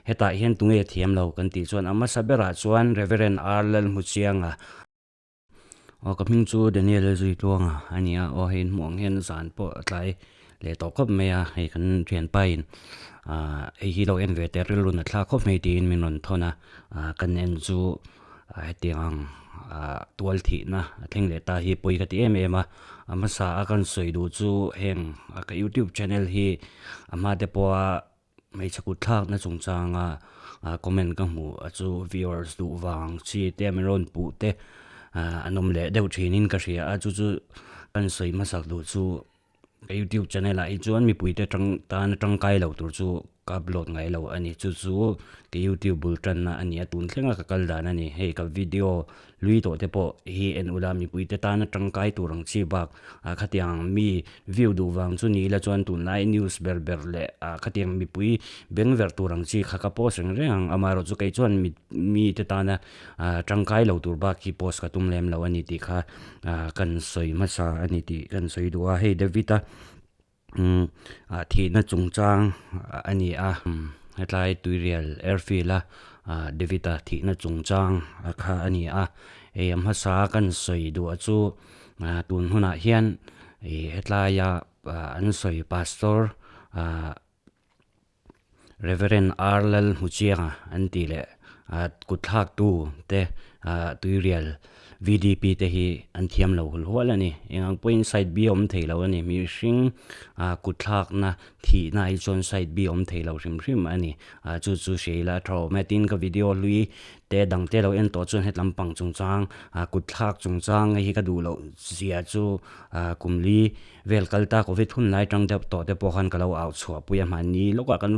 Hetah hian tunge thiam lo kan tih chuan a hmasa berah chuan Reverend R Lalhmuchianga Aw ka hming chu Daniel Zuitluanga a ni a, aw hei inhmuh ang hian zan pawh a tlai leh tawh khawp mai a, hei kan thianpa in ah hei hi lo en ve teh rilru na thlak khawp mai tiin min rawn thawn a, ah kan en chu hetiang ang ah tual thihna a thleng leh ta hi pawi ka ti em em a, a hmasa a kan sawi duh chu heng ka youtube channel hi a hma te pawha Hmeichhe kut thlakna chungchanga comment ka hmuh a chu viewers duh vang chi te min rawn puh te an awm leh deuh thinin ka hria a chu chu kan sawi hmasak duh chu ka youtube channel ah hi chuan mipuite tang tan a tangkai lo tur chu ka upload ngai lo a ni chu chu ka youtube bul tanna a ni a tun thlenga ka kal dan a ni hei ka video Hlui tawh te pawh hi en ula mipuite tana tangkai tur ang chi bak ah khatiang mi view duh vang chu ni ila chuan tunlai news ber ber leh ah khatiang mipui beng verh tur ang chi kha ka post reng reng ang amaherawh chu kei chuan mi mite tana ah tangkai lo tur bak hi post ka tum lem lo a ni tih kha ah kan sawi hmasa a ni tih kan sawi duh a hei David a umm ah thihna chungchang a ni a hetlai tuirial airfield a ah David a thihna chungchang a kha a ni a hei a hmasa kan sawi duh a chu ah tun hunah hian ih hetlai a an sawi pastor ah Reverend R Lalhmuchianga an tih leh ah kut thlaktu te ah tuirial VDP te hi an thiam lo hul hual a ni. Eng ang pawhin side B a awm thei lo a ni. Mihring ah kut thlakna thihna hi chuan side B a awm thei lo hrim hrim a ni. Ah chu chu hria ila a tha awm e. Tin ka video hlui te dang te lo en tawh chuan hetlam pang chungchang ah kut thlak chungchang hi ka duh loh zia chu ah kum li Vel kal ta covid hun lai tang deuh tawh te pawh khan ka lo au chhuah pui a, mahni lawkah kan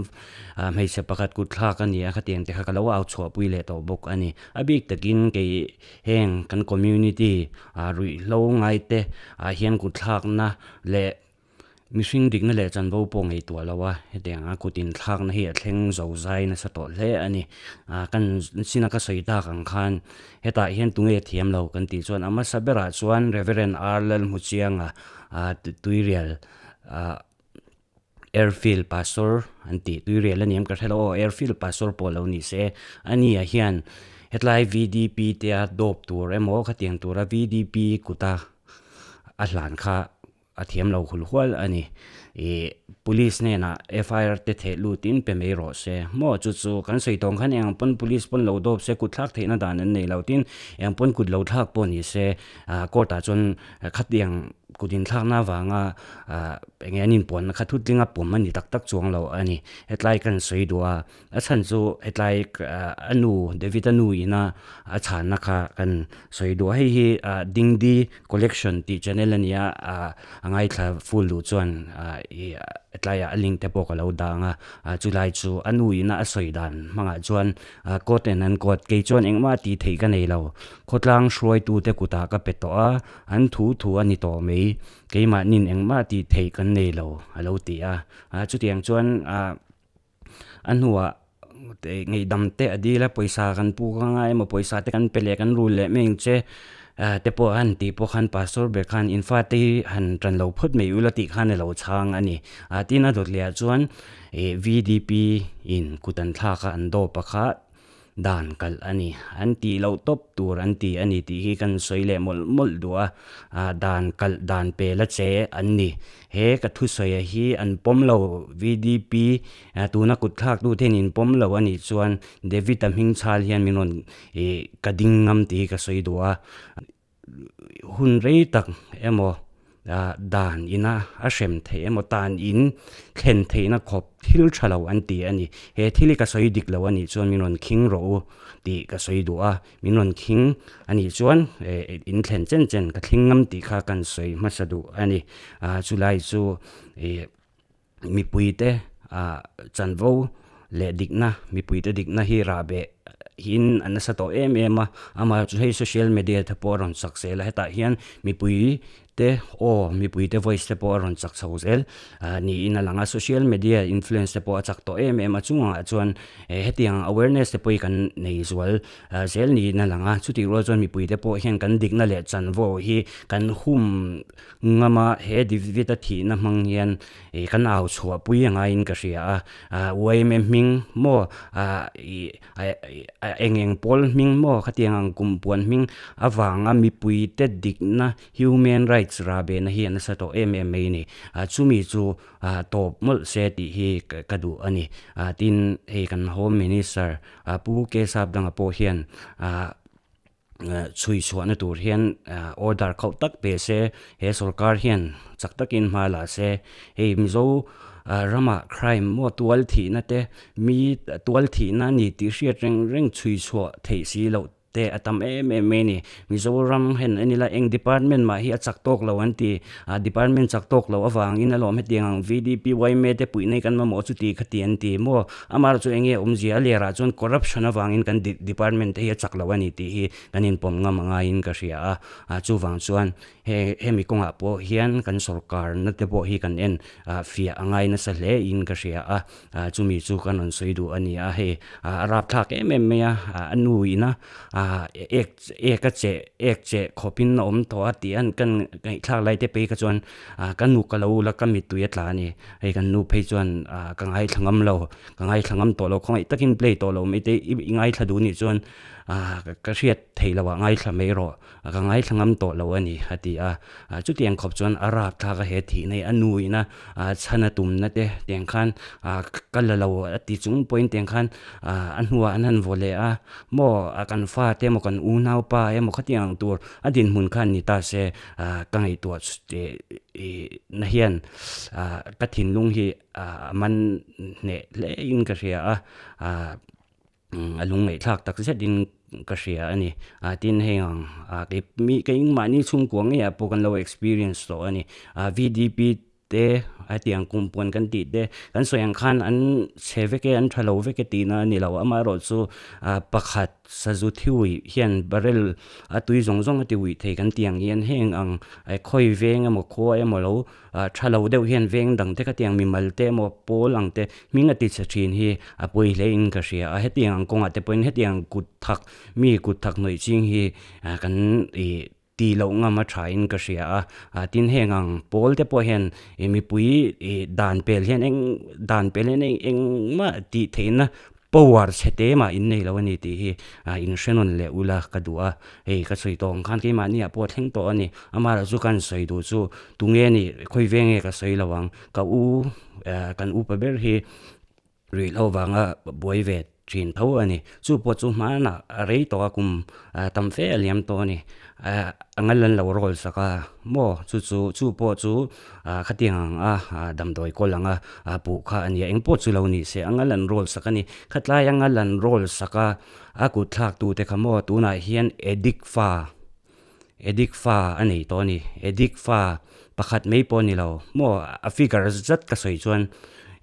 hmeichhe pakhat kut thlak a ni a, khatiang te kha ka lo au chhuah pui leh tawh bawk a ni. A bik takin kei heng kan community ah ruihhlo ngai te ah hian kut thlakna leh mihring dikna leh chanvo pawh ngaihtuah lo a, hetiang a kut inthlakna hi a thleng zo zai nasa tawh hle a ni. Ah kan china ka sawi tak ang khan Hetah hian tunge thiam lo kan tih chuan a hmasa berah chuan Reverend R Lalhmuchianga Tuirial Airfield Pastor an tih Tuirial a ni em ka hre lo aw Airfield Pastor pawh lo ni se a ni ah hian hetlai VDP te a dawp tur emaw khatiang tura VDP kuta a hlan kha A thiam lo hul hual a ni. Ih police hnenah FIR te theh lutin pe mai rawh se. Maw chu chu kan sawi tawng khan eng pawn police pawn lo dawp se kut thlak theihna dan an nei lo tin eng pawn kut lo thlak pawh ni se ah court ah chuan khatiang kut inthlakna avanga ah eng nge an inpuanna kha thutling a pawm a ni tak tak chuang lo a ni. Hetlai kan sawi duh a. A chhan chu hetlai a nu David a nu ina a chhanna kha kan sawi duh a, hei hi Dingdi Collection tih channel a nia a ngaithla full duh chuan ih hetlaiah a link te pawh ka lo dang a, chulai chu a nu ina a sawi dan hmangah chuan court and an court kei chuan engmah tih theih ka nei lo, khawtlang hruaitu te kutah ka pe tawh a, an thu thu a ni tawh mai, keimahnin engmah tih theih kan nei lo a lo ti a, chutiang chuan. A hnuah ngaihdam te a dil a, pawisa kan puk anga emaw pawisa te kan pe leh kan rul leh mai ang che te pawh a han tih pawh khan pastor ber khan in fate hi han tan lo phawt mai ula tih khan a lo chhang a ni. Tin a dawt leh ah chuan ih VDP in kut an thlak a an dawp a kha Dan kalh a ni. An tih loh tawp tur an ti a ni tih hi kan sawi leh mawlh mawlh duh a. Dan kalh dan pe la che an ni. He ka thusawi hi an pawm lo VDP tuna kut thlak tu te hian in pawm lo a nih chuan David-a hming chhal hian min rawn ih ka ding ngam tih hi ka sawi duh a. Hun rei tak emaw dan ina a hrem theih emaw tan in thlen theihna khawp thil tha lo an ti a ni. He thil hi ka sawi dik lo a nih chuan min rawn khing rawh u tih ka sawi duh a, min rawn khing a nih chuan in thlen chen chen ka thling ngam tih kha kan sawi hmasa duh a ni. Chulai chu ih Mipuite chanvo leh dikna, mipuite dikna hi rahbeh in a nasa tawh em em a, amaherawhchu hei social media te pawh a rawn chak zel a, hetah hian mipui te aw mipuite voice te pawh a rawn chak chho zel niin a lang a, social media influence te pawh a chak tawh em em a, chungah chuan hetiang awareness te pawh hi kan nei zual zel niin a lang a, chutih rual chuan mipuite pawh hian kan dikna leh chanvo hi kan hum ngam a, he David-a thihna hmang hian kan au chhuah pui a ngaiin ka hria a, yma hming maw ih A eng eng pawl hming maw khatiang ang kum puan hming avanga mipuite dikna human rights rah behna hi a nasa tawh em em mai a ni. Chumi chu tawp mawlh se tih hi ka duh a ni. Tin, hei kan Home Minister Pu K Sapdanga pawh hian chhui chhuahna tur hian order khauh tak pe se, he sorkar hian chak takin hma la se, hei Mizo ramah crime maw tual thihna te mi tual thihna a ni tih hriat reng reng chhui chhuah theih si loh te a tam em em mai a ni. Mizoram hen en ila eng department mah hi a chak tawk lo an ti, department chak tawk loh avangin alawm hetiang ang VDP yma te puih nei kan mamawh chuti khati an ti maw? Amaherawhchu chu enge awmzia a lerah chuan corruption avangin kan department te hi a chak lo a ni tih hi kan inpawm ngam a ngaiin ka hria a, ah chuvang chuan he hemi kawngah pawh hian kan sorkarna te pawh hi kan en ah fiah a ngai nasa hle in ka hria a, ah chumi chu kan rawn sawi duh a ni a, hei ah a rapthlak em em mai a, ah a nu ina ah ek ek a cheh ek cheh khawpin a awm tawh a tih an kan ngaihthlak lai te phei kha chuan ah ka nu ka lo ul a ka mittui a tla a ni. Hei kan nu phei chuan ah ka ngaithla ngam lo, ka ngaithla ngam tawh lo, khawngaih takin play tawh lo mai te i ngaithla duh nih chuan ah ka hriat theih loh ah ngaithla mai rawh, ka ngaithla ngam tawh lo a ni a ti a. Ah chutiang khawp chuan a rap thlak a he thih nei a nu ina ah chhan a tumna te tiang khan ah ka la lo a ti chung pawhin tiang khan ah a hnuah an han vaw leh a, maw kan fate emaw kan unaupa emaw khatiang ang tur a dinhmun khan ni ta se ah ka ngaihtuah na hian ka thinlung hi a man hneh hle in ka hria a, a lungngaihthlak tak zet in ka hria a ni. Tin hei ang kei mi kei mahni chhungkua ngeiah pawh kan lo experience tawh a ni. VDP te hetiang kum puan kan tih te kan sawi ang khan an chhe vek e an tha lo vek e tihna a ni lo. Amaherawhchu pakhat Sazu thi uih hian barrel a tui zawng zawng a ti uih thei kan tih ang hian heng ang khawi veng emaw khua emaw lo tha lo deuh hian veng dang te khatiang mimal te emaw pawl ang te hming a ti chhe thin hi a pawi hle in ka hria a. Hetiang ang kawngah te pawhin hetiang kut thak mi kut thak hnawih ching hi kan ih Tih loh ngam a tha in ka hria a, ah tin heng ang pawl te pawh hian ih mipui ih dan pel hian eng dan pel hian eng engmah tih theihna power chhe te mah in nei lo a ni tih hi ah in hre nawn leh ula ka duh a, hei ka sawi tawh ang khan keimahni ah pawh a thleng tawh a ni, amaherawh chu kan sawi duh chu tunge ni khawi veng nge ka sawi lo ang ka u ah kan upa ber hi. Ruihhlo vanga buai ve thin tho a ni. Chu pawh chu hmanah a rei tawh a, kum tam fe a liam tawh a ni. A ngal an lo rawl sak a maw? Chu chu chu pawh chu khatiang ang a damdawi kawl anga puh kha a ni a, eng pawh chu lo ni se a ngal an rawl sak a ni. Khatlai a ngal an rawl sak a, a kut thlak tute kha maw tunah hian addict fa Addict fa a nei tawh a ni. Addict fa pakhat mai pawh a ni lo maw? A figure zat ka sawi chuan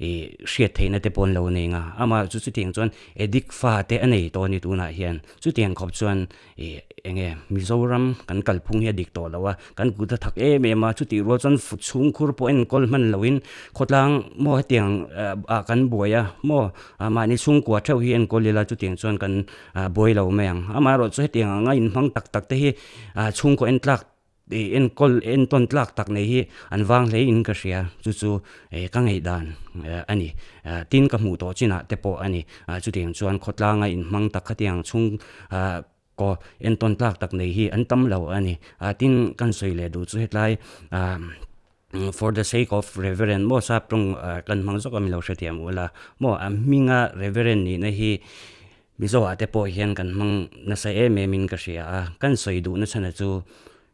ih hriat theihna te pawh an lo nei nga. Amah chu chutiang chuan addict fa te a nei tawh a ni tunah hian. Chutiang khawp chuan ih eng nge Mizoram kan kalphung hi a dik tawh lo a, kan kut a thak em em a, chutih rual chuan chhungkhur pawh enkawl hman loin khawtlang maw hetiang ah kan buai a maw? Mahni chhungkua theuh hi enkawl ila chutiang chuan kan Ah buai lo mai ang. Amaherawh chu hetiang anga inhmang tak tak te hi ah chhungkaw en tlak ih enkawl entawn tlak tak nei hi an vang hle in ka hria. Chu chu eh ka ngaihdan a ni. Ah tin ka hmuh tawh chinah te pawh a ni. Ah chutiang chuan khawtlanga inhmang tak khatiang chhung ah kaw entawn tlak tak nei hi an tam lo a ni. Ah tin kan sawi leh duh chu hetlai ah For the sake of Reverend maw sap tawng kan hmang zawk a milo hrethiam ula maw a hminga Reverend nihna hi Mizo ah te pawh hian kan hmang nasa em em in ka hria a, kan sawi duh nachhan chu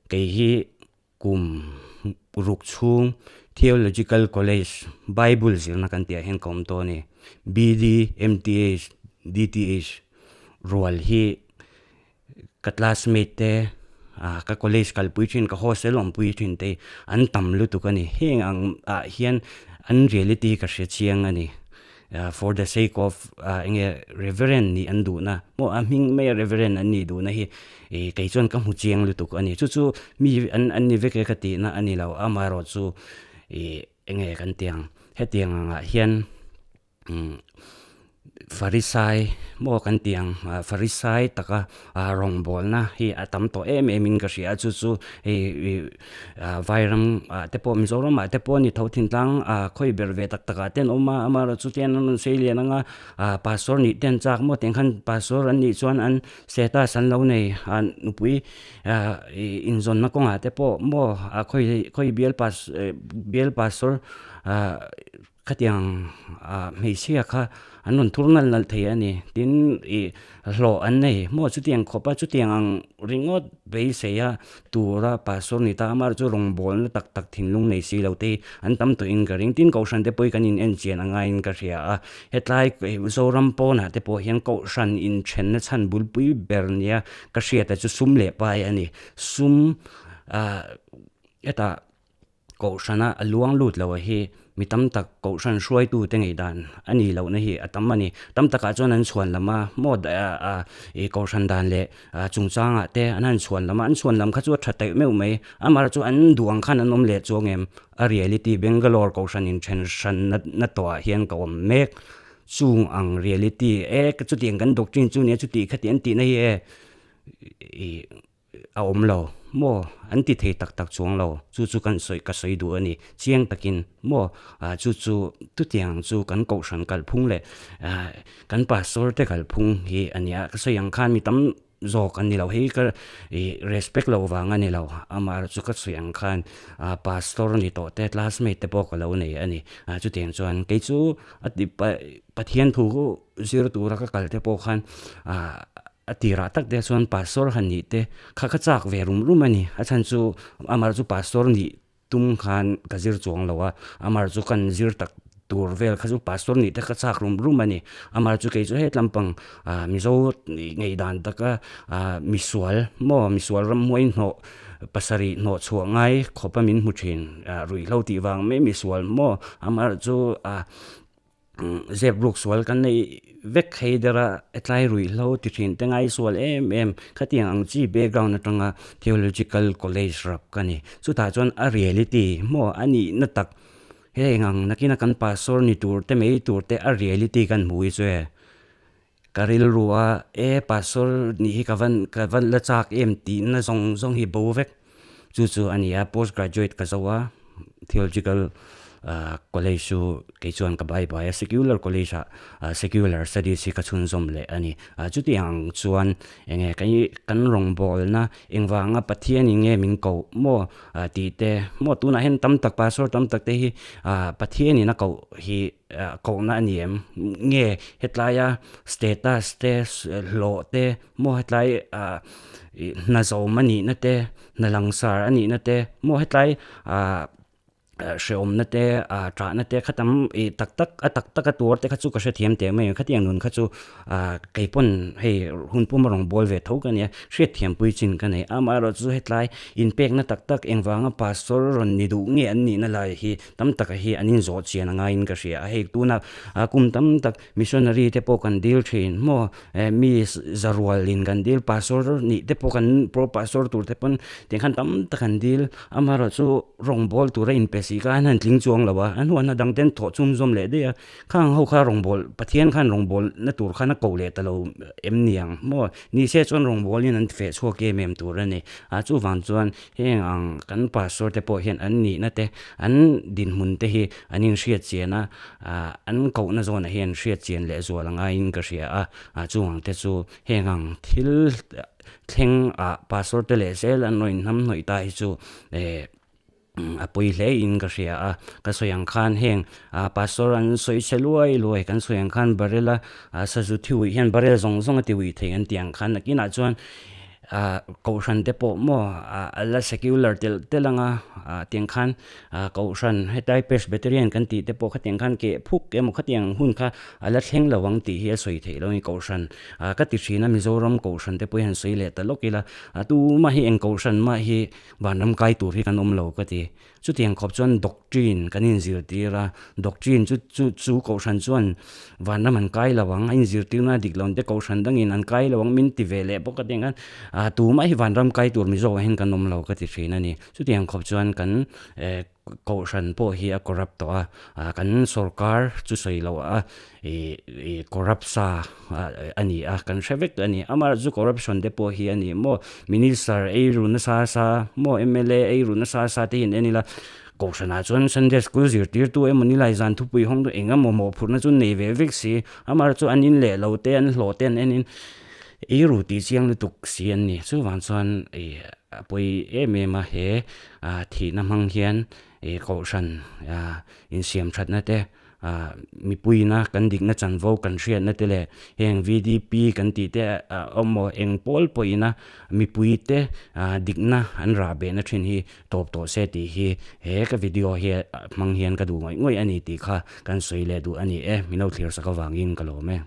kei hi kum ruk chhung Theological College Bible zirna kan tih ah hian ka awm tawh a ni, BD, MTH, DTH rual hi Ka classmate te ah ka college kalpui thin ka hostel awmpui thin te an tam lutuk a ni. Heng ang ah hian an reality ka hre chiang a ni. For the sake of enge Reverend nih an duhna maw a hming maia Reverend an nih duhna hi ih kei chuan ka hmu chiang lutuk a ni. Chu chu mi an an ni vek e ka tihna a ni lo, amaherawh chu ih enge kan ti ang hetiang angah hian umm Farisai maw kan ti ang Farisai taka rawngbawlna hi a tam tawh em em in ka hria a chu chu hei ih Vairam ah te pawh Mizoram ah te pawh a ni tho thintlang ah khawi ber ve tak tak ah te an awm a amaherawh chu tian an rawn sei lian ang a ah pastor nih te an chak maw tiang khan pastor an nih chuan an status an lo nei ah nupui ah ih inzawnna kawngah te pawh maw ah khawi khawi bial pas bial pastor ah Khatiang ah hmeichhia kha an rawn thur nalh nalh thei a ni. Tin, ih hlawh an nei maw chutiang khawp a, chutiang ang ringawt beisei a tura pastor ni ta amah chu rawngbawlna tak tak thinlung nei si lo te hi an tam tawhin ka ring. Tin, Kohhran te pawh hi kan in en chian a ngaiin ka hria a. Hetlai Zoram pawnah te pawh hian Kohhran inthenna chhan bulpui ber nia ka hriat a chu sum leh pai a ni. Sum ah hetah. Kohhrana a luang lut lo a hi mi tam tak Kohhran hruaitute ngaihdan a nih lohna hi a tam a ni. Tam takah chuan an chhuan lam a, maw ih Kohhran dan leh chungchangah te an han chhuan lam a, an chhuan lam kha chu a tha taih meuh mai. Amaherawhchu chu an duh ang khan an awm leh chuang em? A reality Bangalore Kohhran inthen hran na tawhah hian ka awm mek. Chung ang reality e chutiang kan doctrine chu nia chuti khati an tihna hi e ih. A awm lo maw? An ti thei tak tak chuang lo. Chu chu kan sawi ka sawi duh a ni. Chiang takin maw? Chu chu chutiang chu kan kohhran kalphung leh kan pastor te kalphung hi a nia. Ka sawi ang khan mi tam zawk an ni lo. Hei ka ih respect loh vang a ni lo. Amaherawhchu chu ka sawi ang khan pastor ni tawh te classmate te pawh ka lo nei a ni. Chutiang chuan kei chu a ti Pathian thu zir tura ka kal te pawh khan A tirah tak te chuan pastor han nih te kha ka chak ve rum rum a ni. A chhan chu amah chu pastor nih tum khan ka zir chuang lo a, amah chu kan zir tak tur vel kha chu pastor nih te ka chak rum rum a ni. Amah chu kei chu he tlampang ah Mizo ngaihdan taka ah misual maw misual ramhmuai hnawh pasarih hnawh chhuah ngai khawp a min hmu thin ah ruihhlo tih vang mai misual maw amah chu ah Zep ruk sual kan neih vek thei der a, hetlai ruihhlo ti thin te ngai sual em em khatiang ang chi background atanga theological college rap ka ni. Chutah chuan a reality maw a nihna tak heng ang nakina kan pastor ni tur te mai tur te a reality kan hmu hi chu e ka rilru a e pastor nih hi ka van ka van la chak em tihna zawng zawng hi bo vek. Chu chu a ni a, post graduate ka zo a, theological college chu kei chuan ka bai bai a, secular college ah secular studies hi ka chhunzawm leh a ni. Chutiang ang chuan eng nge kan rawngbawlna engvanga Pathianin nge min koh maw tih te maw tunah hian tam tak pastor tam tak te hi Pathianin a koh hi kohna a ni em? Nge hetlaia status te hlawh te maw hetlai ah ih hna zawm a nihna te hna langsar a nihna te maw hetlai ah hrehawmna te ah ṭahna te kha tam ih tak tak a tak tak a tuar te kha chu ka hrethiam teh mai ang khatiang nun kha chu ah kei pawn hei hun puma rawn bawl ve tho ka nia hriatthiampui chin ka nei amaherawhchu hetlai inpekna tak tak engvanga pastor rawn ni duh nge an nihna lai hi Tam taka hi an inzawh chian a ngaiin ka hria a, hei tunah kum tam tak missionary te pawh kan dil thin maw, mi zarualin kan dil, pastor nih te pawh kan pro pastor tur te pawn tiang khan tam tak an dil, amaherawhchu rawngbawl tura inpe si kha an han tling chuang lo a, an huanna dang ten thawh chhunzawm leh daih a, khang ho kha rawngbawl Pathian khan rawngbawl na tur khan a koh leh ta lo em ni ang maw, ni se chuan rawngbawlin an feh chhuak em em tur a ni, a chuvang chuan Heng ang kan pastor te pawh hian an nihna te, an dinhmun te hi an inhriat chian a, an kohna zawnah hian hriat chian leh zual a ngaiin ka hria a, chung ang te chu heng ang thil thleng ah pastor te leh zel an rawn inhnam hnawih ta hi chu a pawi hle in ka hria a, ka sawi ang khan heng pastor an sawi chhe luai luai kan sawi ang khan barrel a sazu thi uih hian barrel zawng zawng a ti uih thei an tih ang khan nakinah chuan Ah kohhran te pawh maw ah a la secular telh telh ang a ah tiang khan ah kohhran hetlai presbyterian kan tih te pawh khatiang khan keh phuk emaw khatiang hun kha a la thleng lo ang tih hi a sawi theih lo a ni kohhran ah ka ti thin a Mizoram kohhran te pawh hi han sawi leh ta lawk ila ah tumah hi eng kohhran mah hi vanram kai tur hi kan awm lo ka ti. Chutiang khawp chuan doctrine kan inzirtir a, doctrine chu chu chu kohhran chuan vanram an kai lo ang, a inzirtirna a dik lo ang te kohhran dangin an kai lo ang min ti ve leh bawk a tiang khan ah tumah hi vanram kai tur Mizoah hian kan awm lo ka ti thin a ni. Chutiang khawp chuan kan eh kohhran pawh hi a corrupt tawh a, ah kan sorkar chu sawi loh a ih ih corrupt sa a ni a kan hre vek a ni. Amaherawhchu corruption te pawh hi a ni maw minister ei ru nasa sa maw mla ei ru nasa sa te hi an en ila kohhranah chuan Sunday school zirtirtu emaw ni lai zan thupui hawng chu eng emaw mawhphurhna chu nei ve vek si amaherawhchu an in leh lo te an hlawh te an en in ei ru tih chiang lutuk si an ni. Chuvang chuan ih a pawi em em a he ah thihna hmang hian ih kohhran ah insiam thatna te ah mipuina kan dikna chanvo kan hriatna te leh heng VDP kan tih te ah awm maw eng pawl pawhina mipui te ah dikna an rah behna thin hi tawp tawh se tih hi he ka video hi hmang hian ka duh ngawih ngawih a ni tih kha kan sawi leh duh a ni e, min lo thlir sak avangin ka lawm e.